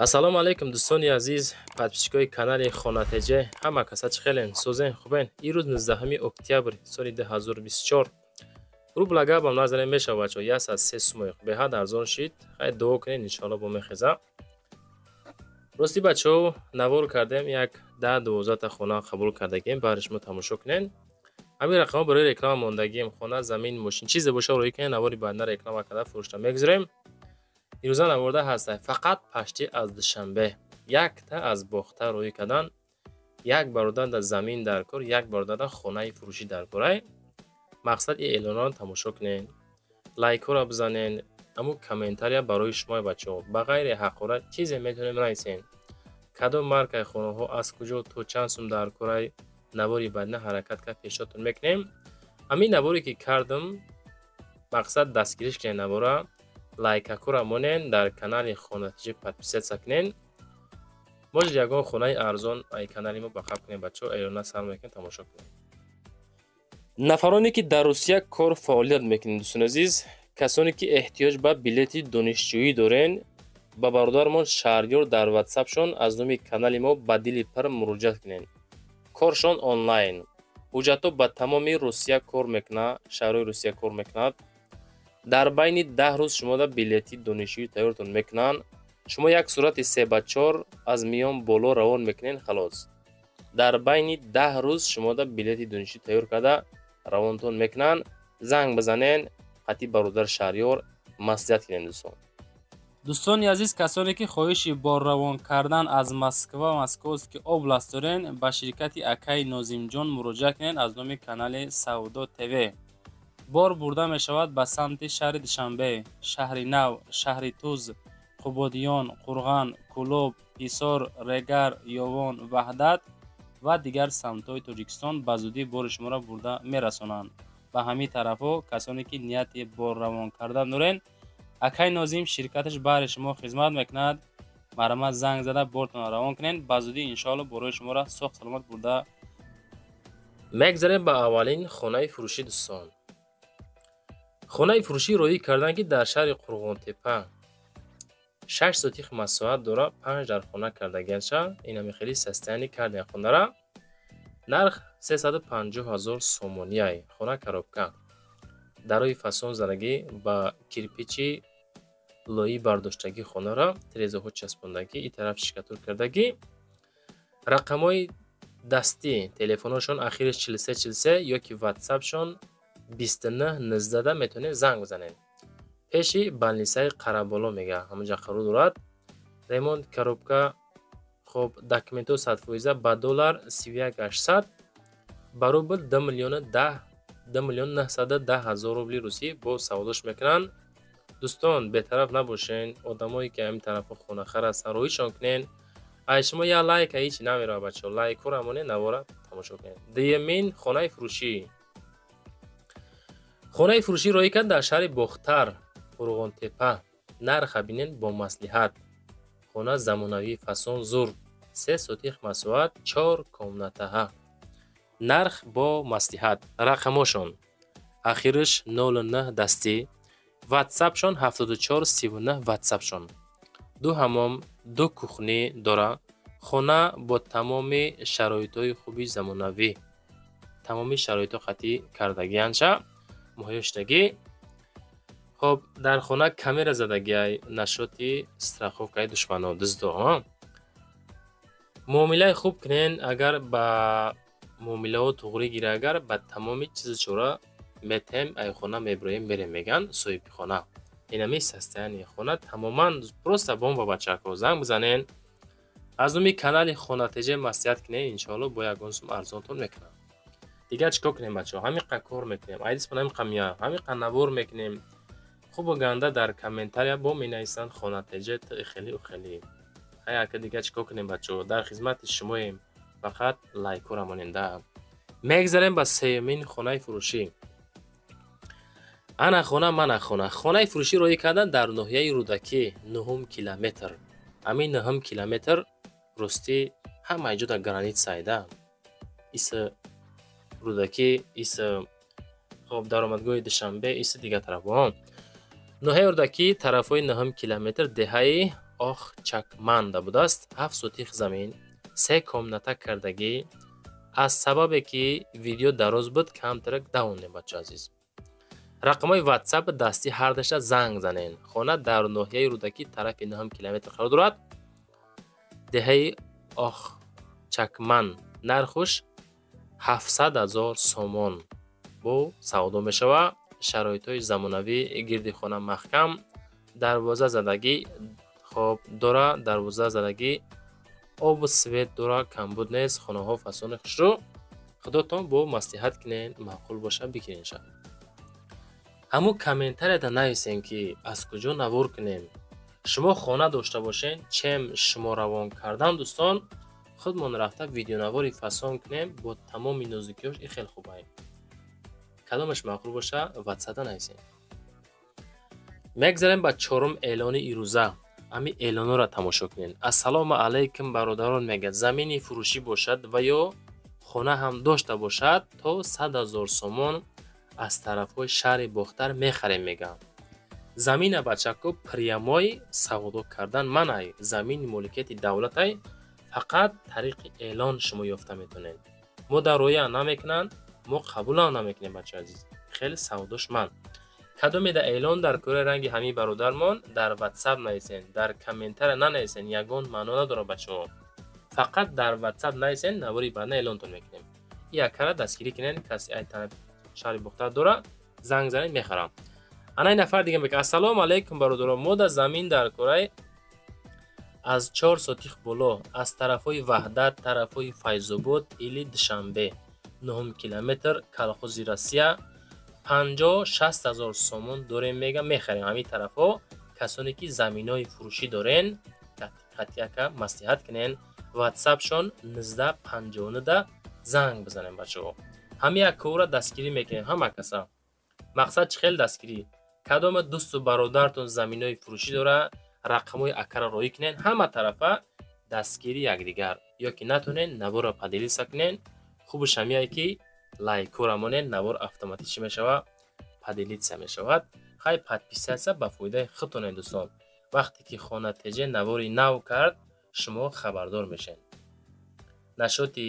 Ассалому алайкум, дӯстони азиз, подписчикои канали Хона ТЖ. Ҳама каса чӣ хелен, созен, хубен? Ирӯз 19 октябр соли 2024. Рубл гапам назанем, мешава, бачаҳо, 103 сумои, беҳад арзон шид. Хай, дуо кунед, иншоалло бо мехеза. Рости, бачаҳо, навор кардем, як 10-12та хона қабул кардагем, баъди шумо тамошо кунед. Ҳамин рақамҳо барои реклама мондагием. Хона, замин, мошин, чизе боша, роӣ кунед, навори баъдна реклама карда, фурӯшта мегузорем. Ирӯза наворда ҳаста фақат пашти аз Душанбе, якта аз Бохта роӣ кардан. Як бародар дар замин дар кор, як бародар дар хонаи фурӯшӣ дар корай. Мақсад, и эълонҳоро тамошо кунед, лайкҳоро бизанед. Аммо комментария барои шумо, бачаҳо, ба ғайри ҳақорат чизе метавонем нависем. Кадом маркаи хонаҳо, аз куҷо, то чанд сум дар корай, навори баъдна ҳаракат кард, пешниҳодтон мекунем. Ҳамин наворе ки кардам, мақсад, дастгириш кунед навора, лайкакура монен, дар канали Хона ТЖ подписаться кунен. Может, ягон хонаи арзон ай канали мо ба қаб кунем. Бачаҳо, эълона сар мекунем, тамошо кунем. Нафароне ки дар Русия кор фаъолият мекунед, дӯстони азиз, касоне ки эҳтиёҷ ба билети донишҷӯӣ дорен, ба бародармон Шаҳрёр дар ватсапшон аз номи канали мо ба дили пар муроҷиат кунед. Коршон онлайн, ҳуҷҷатҳо ба тамоми Русия кор мекунад, шаҳрҳои Русия кор мекунад. Дар байни 10 рӯз шумода билети донишҷӯӣ тайёртон мекунанд. Шумо як сурати 3 ба 4 аз миён боло равон мекунед, халос. Дар байни 10 рӯз шумода билети донишҷӯӣ тайёр карда, равонтон мекунанд. Занг бизанен, қатъи бародар Шаҳрёр маслиҳат кунед, дӯстон. Дӯстони азиз, касоне ки хоҳиши борравон кардан аз Москва, Московский область дорен, ба ширкати акаи Нозимҷон муроҷиат кунед. Аз номи канали Савдо ТВ бор бурда мешавад ба самти шаҳри Душанбе, Шаҳри Нав, шаҳри Туз, Қубодиён, Қурған, Кӯлоб, Ҳисор, Регар, Ёвон, Ваҳдат ва дигар самтҳои Тоҷикистон. Ба зудӣ бори шуморо бурда мерасонанд ба ҳамин тарафҳо. Касоне ки нияти борравон кардан дорен, акай Нозим ширкаташ баҳри шумо хизмат мекунад. Марҳамат, занг зада, бортонро равон кунед. Ба зудӣ, иншоалло, борҳои шуморо соғ саломат бурда Мегзарем ба аввалин хонаи фурӯшӣ, дӯстон. Хонаи фурӯшӣ роӣ карданд, ки дар шаҳри Қурғонтепа, 6 сотих масоҳат дора, панҷ дар хона кардагианша. Инами хеле состояние кардем хонара. Нарх 350 ҳазор сомониай. Хона коробка, дарои фасон задагӣ, ба кирпичи лоӣ бардоштагӣ, хонара тирезаҳо часпондагӣ, и тараф штукатур кардагӣ. Рақамҳои дастӣ телефонҳошон ахириш 43 43 ёки ватсапшон 29 19-да метавонед занг бизанед. Пеши больницаи Қараболо мега, ҳамонҷа қарор дорад. Ремонт, коробка. Хоб, документҳо 100%. Ба доллар 31 800, ба рубл 2 миллиону 10, 2 910 000 рубли русӣ бо савдош мекунанд. Дӯстон, бетараф набошен. Одамое ки ҳамин тарафҳо хонахар ҳастанд, роҳишон кунен. Ай шумо як лайка ҳечи намерава, бачаҳо, лайкҳоро монед, навора тамошо кунед. Дуюмин хонаи фурӯшӣ. Хонаи фурӯшӣ роҳӣ кард дар шаҳри Бохтар, Қурғонтепа. Нарха бинен, бо маслиҳат. Хона замонавӣ, фасон, зур, 3 сотих масоҳат, чор комнатаҳа. Нарх бо маслиҳат. Рақамошон ахириш 09 дастӣ, ватсапшон 74 39 ватсапшон. Ду ҳамом, ду кухня дора. Хона бо тамоми шароитҳои хуби замонавӣ, тамоми шароитҳо қатъӣ кардагианша, муҳайё шудагӣ. Хоб, дар хона камера задагиай, насчёти страховкаи душмано, дуздо. Муомилаи хуб кунен, агар ба муомилаҳо туғрӣ гира, агар ба тамоми чизу чора метем, ай хона мебироем, мерем, меган соҳиби хона. Инами состояние хона тамоман просто бомба. Бачако, занг бизанен, аз номи канали Хона ТЖ маслиҳат кунен, иншоалло бо ягон сум арзонтон мекунам. Дигар чӣ кор кунем, бачаҳо? Ҳамиқа кор мекунем, айдисмон ҳамиқа мия, ҳамиқа навор мекунем. Хубу ганда дар комментария бо менависанд: «Хона ТЖ, ту хеле хеле». Ҳай ака, дигар чӣ кор кунем, бачаҳо? Дар хизмати шумоем, фақат лайкҳоро моненда. Мегзарем ба сеюмин хонаи фурӯшӣ. Ана хона, мана хона. Хонаи фурӯшӣ роҳӣ кардан дар ноҳияи Рӯдакӣ, нуҳум километр. Ҳамин нуҳум километр, ростӣ, ҳамаи ҷо дар границаида. Иса Рӯдакӣ, иса, хоб, даромадгоҳи Душанбе, иса дигар тарафҳо. Ноҳияи Рӯдакӣ, тарафҳои нуҳум километр, деҳаи Охчакманда будааст. 7 сотих замин, се комната кардагӣ. Аз сабабе ки видео дароз буд, камтарак давонем, бача азиз. Рақамҳои WhatsApp дастӣ ҳардаша занг занен. Хона дар ноҳияи Рӯдакӣ, тарафи 9 километр қарор дорад, деҳаи Охчакман. Нархуш 700 ҳазор сомон бо савдо мешавад. Шароитҳои замонавӣ, гирди хона маҳкам, дарвоза задагӣ, хоб дора, дарвоза задагӣ, обу свет дора, камбуд нест. Хонаҳо фасони хушрӯ. Худотон бо маслиҳат кунен, маъқул боша, бигиренша. Ҳамун комментарияда нависен, ки аз куҷо навор кунем. Шумо хона дошта бошен, чем шумо равон кардан, дӯстон, худмон рафта видеонавори фасон кунем бо тамоми нозукиҳош. И хеле хубае. Кадомаш маъқул боша, ватсапда нависем. Мегзарем ба чорум эълони ирӯза. Ҳамин эълонҳоро тамошо кунед. Ассалому алайкум, бародарон, мегӯяд. Замини фурӯшӣ бошад ва ё хона ҳам дошта бошад, то 100 ҳазор сомон аз тарафҳои шаҳри Бохтар мехарем, мегӯям. Замина, бачако, прямой савдо кардан манай. Замини моликияти давлатай, фақат тариқи эълон шумо ёфта метавонед. Мо дар роя намекунанд, мо қабулам намекунем, бачаи азиз. Хеле савдош ман. Кадомеда эълон дар кӯраи ранги ҳамин бародармон, дар WhatsApp нависен, дар комментария нанависен, ягон маъно надорад, бачаҳо. Фақат дар WhatsApp нависен, навори баъдна эълонтон мекунем. И якара дастгирӣ кунен, касе ай шаҳри Бохтар дора, занг занед, мехарам. Ана ин нафар дига мегӯяд: Ассалому алайкум, бародарон, мо дар замин дар кӯраи аз 4 сотих боло, аз тарафҳои Ваҳдат, тарафҳои Файзобод или Душанбе, 9 километр, колхози Россия, 50-60 ҳазор сомон дорем, мега, мехарем. Ҳамин тарафҳо касоне ки заминҳои фурӯшӣ дорен, қатъияка маслиҳат кунен. Ватсапшон 1959-да занг бизанем, бачаҳо. Ҳамин як кора дастгирӣ мекунем ҳама каса. Мақсад чӣ хел дастгирӣ? Кадоме дӯсту бародаратон заминҳои фурӯшӣ дора, рақамҳои акара роҳӣ кунен. Ҳама тарафа дастгири якдигар. Ё ки натонен, наворро поделиться кунен. Хубаш ҳамияе ки лайкҳоро монен, навор автоматик чӣ мешавад? Поделиться мешавад. Хай, подписаться ба фоидаи худтоне, дӯстон. Вақте ки Хона ТЖ навори нав кард, шумо хабардор мешед. Нашоти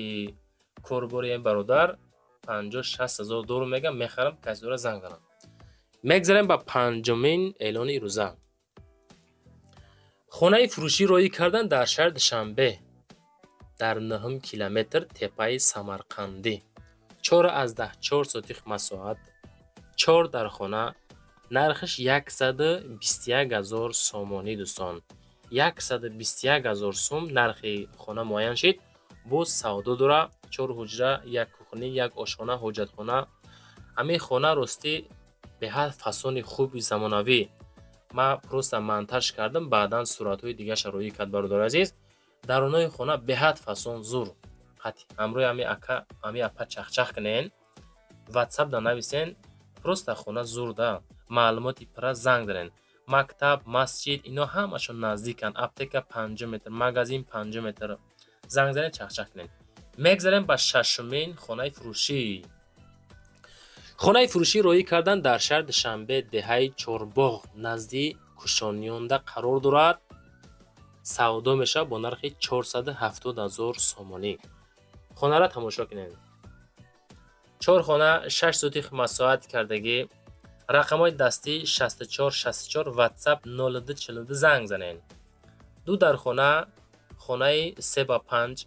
корбори бародар 50-60 ҳазор доллар мегам, мехарам, касе дора, занг занам. Мегзарем ба панҷумин эълони рӯза. Хонаи фурӯшӣ роҳӣ кардан дар шаҳри Душанбе, дар 9 километр, теппаи Самарқандӣ, 4,4 сотих масоҳат, чор дар хона, нархаш 121 ҳазор сомонӣ. Дӯстон, 121 ҳазор сум нархи хона муайян шид. Боз савдо дора. Чор ҳуҷра, як кухня, як ошхона, ҳоҷатхона. Ҳамин хона ростӣ беҳад фасони хуби замонавӣ. Ман просто монтаж кардам, баъдан суратҳои дигарша роҳӣ кард бародари азиз. Дарунои хона беҳад фасон, зур. Ҳамроҳи ҳами ака, ҳами апа чахчах кунен, ватсап да нависен. Просто хона зур да, маълумоти пурра занг занен. Мактаб, масҷид, ино ҳамашон наздиканд. Аптека 50 метр, магазин 50 метр. Занг занед, чахчах кунед. Мегзарем ба шашумин хонаи фурӯшӣ. Хонаи фурӯшӣ роҳӣ кардан дар шаҳри Душанбе, деҳаи Чорбоғ, назди Кушониёнда қарор дорад. Савдо мешавад бо нархи 470 ҳазор сомонӣ. Хонаро тамошо кунед. Чор хона, 6 сотих масоҳат кардагӣ. Рақамҳои дастӣ 64 64, WhatsApp 02 42, занг занед. Ду дар хона, хонаи 3 ба 5,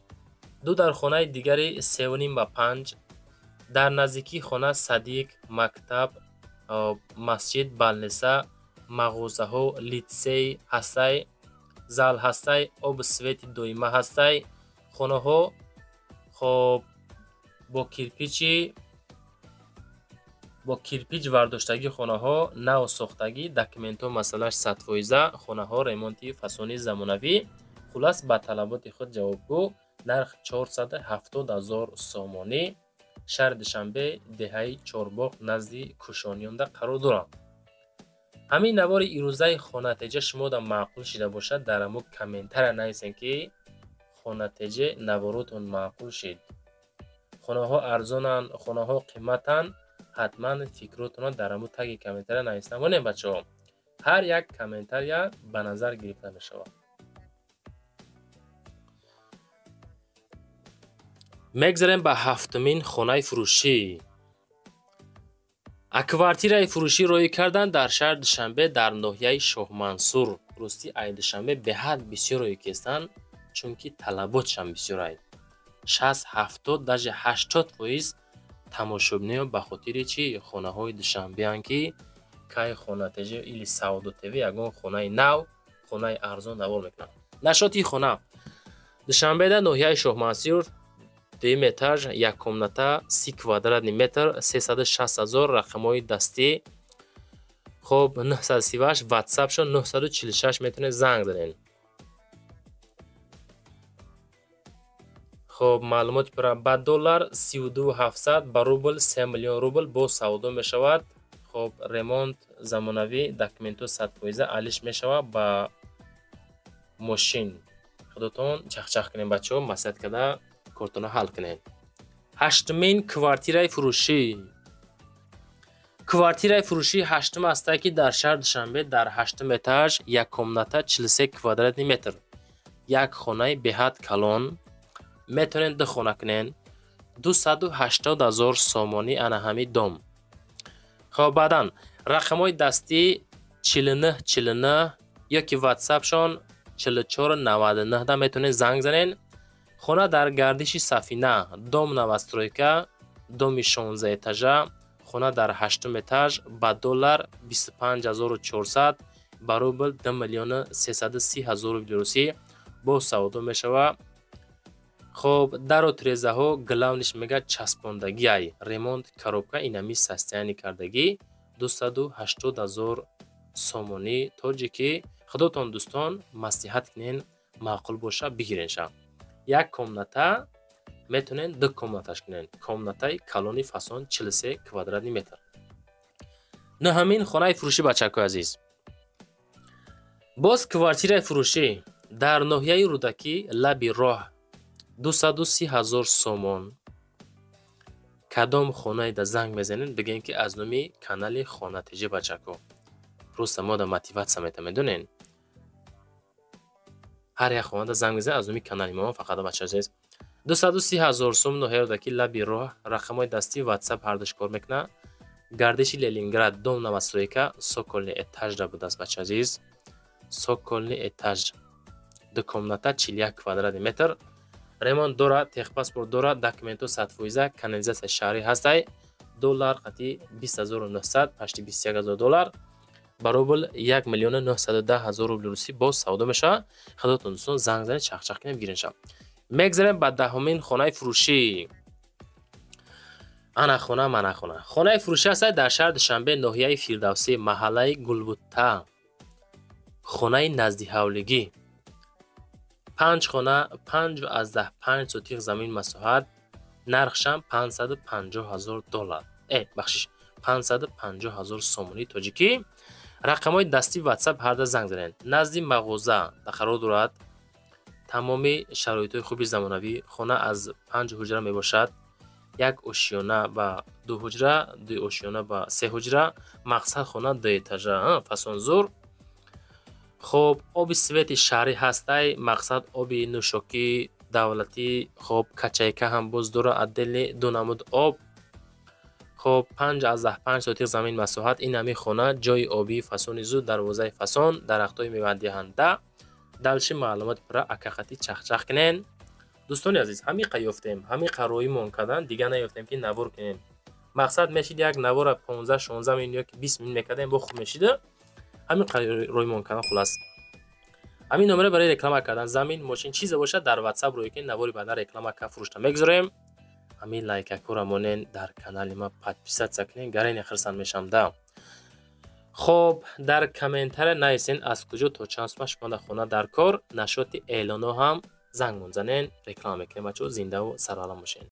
ду дар хонаи дигари 3,5 ба 5. Дар наздикии хона садик, мактаб, масҷид, больница, мағозаҳо, литсей ҳастай, зал ҳастай, обу свети доима ҳастай. Хонаҳо, хоб, бо кирпич вардоштагӣ, хонаҳо нав сохтагӣ, документҳо масъалааш 100%. Хонаҳо ремонти фасони замонавӣ, хуллас, ба талаботи худ ҷавобгӯ. Нарх 470 ҳазор сомонӣ. Шаҳри Душанбе, деҳаи Чорбоғ, назди Кушониёнда қарор дорад. Ҳамин навори ирӯзаи Хона ТЖ шумода маъқул шида бошад, дар ҳамун комментария нависен, ки Хона ТЖ наворотон маъқул шид, хонаҳо арзонанд, хонаҳо қиматанд. Ҳатман фикротонро дар ҳамун таги комментария нависта монем, бачаҳо. Ҳар як комментария ба назар гирифта мешавад. Мегзарем ба ҳафтумин хонаи фурӯшӣ. Квартираи фурӯшӣ роӣ кардан дар шаҳри Душанбе, дар ноҳияи Шоҳмансур. Рости, ай Душанбе беҳад бисёр роӣ кестанд, чунки талаботшам бисёрай. 60, 70, даже 80% тамошобиниё ба хотири чи хонаҳои Душанбеанд, ки кай Хона ТЖ или Савдо ТВ ягон хонаи нав, хонаи арзон навор мекунанд. Нашоти хона: Душанбеда, ноҳияи Шоҳмансур, дуюм этаж, як комната, 30 квадратный метр, 360 000. Рақамҳои дастӣ, хоб, 938, ватсапшон 946, метавонед занг занед. Хоб, маълумоти пурра: ба доллар 32 700, ба рубл 3 миллион рубл боз савдо мешавад. Хоб, ремонт замонавӣ, документҳо 100%, алиш мешавад ба мошин. Худотон чахчах кунед, бачаҳо, маслиҳат карда кортонро ҳал кунед. Ҳаштумин квартираи фурӯшӣ. Квартираи фурӯшии ҳаштум ҳастае, ки дар шаҳри Душанбе, дар ҳаштум этаж, як комната, 43 квадратный метр, як хонаи беҳад калон. Метавонед ду хона кунед. 280 000 сомонӣ ана ҳамин дом. Хоб, баъдан рақамҳои дастӣ 49 49 ёки ватсапшон 44 99 да метавонед занг занед. Хона дар гардиши Сафина, дом новостройка, доми 16 этажа. Хона дар ҳаштум этаж, ба доллар 25 400, ба рубл 2 330 000 рубли русӣ боз савдо мешавад. Хоб, дару тирезаҳо, главный ш мега, часпондагиай, ремонт, коробка инами состояние кардагӣ. 280 000 сомонӣ тоҷикӣ. Худотон, дӯстон, маслиҳат кунен, маъқул боша, бигиренша. Як комната, метавонед ду комнаташ кунед. Комнатаи калони фасон, 43 квадратный метр. Нӯҳамин хонаи фурӯшӣ, бачакҳои азиз, боз квартираи фурӯшӣ дар ноҳияи Рӯдакӣ, лаби роҳ, 230 000 сомон. Кадом хонаеда занг мезанед, бигӯем, ки аз номи канали Хона ТЖ. Бачако, просто мода мотивация мета, медонен. Ҳар як хонада занг мезанед, аз номи канали мо фақат, бача азиз. 230 000 сом, ноҳияи Рӯдакӣ, лаби роҳ. Рақамҳои дастӣ, ватсап ҳардуш кор мекунад. Гардиши Ленинград, дом новостройка, цокольный этажда будааст, бача азиз, цокольный этаж, ду комната, 41 квадратный метр, ремонт дорад, техпаспорт дорад, документҳо 100%, канализатсияи шаҳрӣ ҳастай. Доллар қати 20 900, почти 21 000 доллар, ба рубл 1 910 000 рубли русӣ боз савдо мешавад. Худотон, дӯстон, занг занед, чахчах кунед, бигиренша. Мегзарем ба даҳумин хонаи фурӯшӣ. Ана хона, мана хона. Хонаи фурӯшӣ ҳастад дар шаҳри Душанбе, ноҳияи Фирдавсӣ, маҳаллаи Гулбутта, хонаи наздиҳавлигӣ, панҷ хона, 5,5 сотих замин масоҳат, нархшам 550 000 доллар, бахшиш, 550 000 сомонии тоҷикӣ. Рақамҳои дастӣ, ватсап ҳарда занг занед. Назди мағоза қарор дорад, тамоми шароитҳои хуби замонавӣ. Хона аз панҷ ҳуҷра мебошад: як ошёна ба ду ҳуҷра, ду ошёна ба се ҳуҷра. Мақсад, хона дуэтажа, фасон зур. Хоб, оби свети шаҳрӣ ҳастай, мақсад, оби нӯшокӣ давлатӣ. Хоб, качайка ҳам боз дора, отдельный, ду намуд об. Хоб, 5,5 сотих замин масоҳат ин ҳамин хона, ҷойи обии фасони зуд, дарвозаи фасон, дарахтҳои мевадиҳанда. Дальше маълумоти пурра акақати чахчах кунен. Дӯстони азиз, ҳамиқа ёфтем, ҳамиқа роимон кардан, дига наёфтем, ки навор кунем. Мақсад, мешид як навора 15, 16 минут ёки 20 минут мекардем, бо хуб мешида. Ҳамиқа роимон кардан. Хулас, ҳамин номера барои реклама кардан замин, мошин, чизе бошад, дар ватсап рӯй кунед. Навори баъдан реклама ка фурӯшта мегузорем. Ҳамин лайкакора монен, дар канали ма подписаться кунен, гарене хирсанд мешам да. Хоб, дар комментария нависен, аз куҷо то чанд сума шумо дар хона дар кор. Нашоти эълонҳо ҳам занг монзанен, реклама мекунем. Бачаҳо, зиндаву саралам бошед.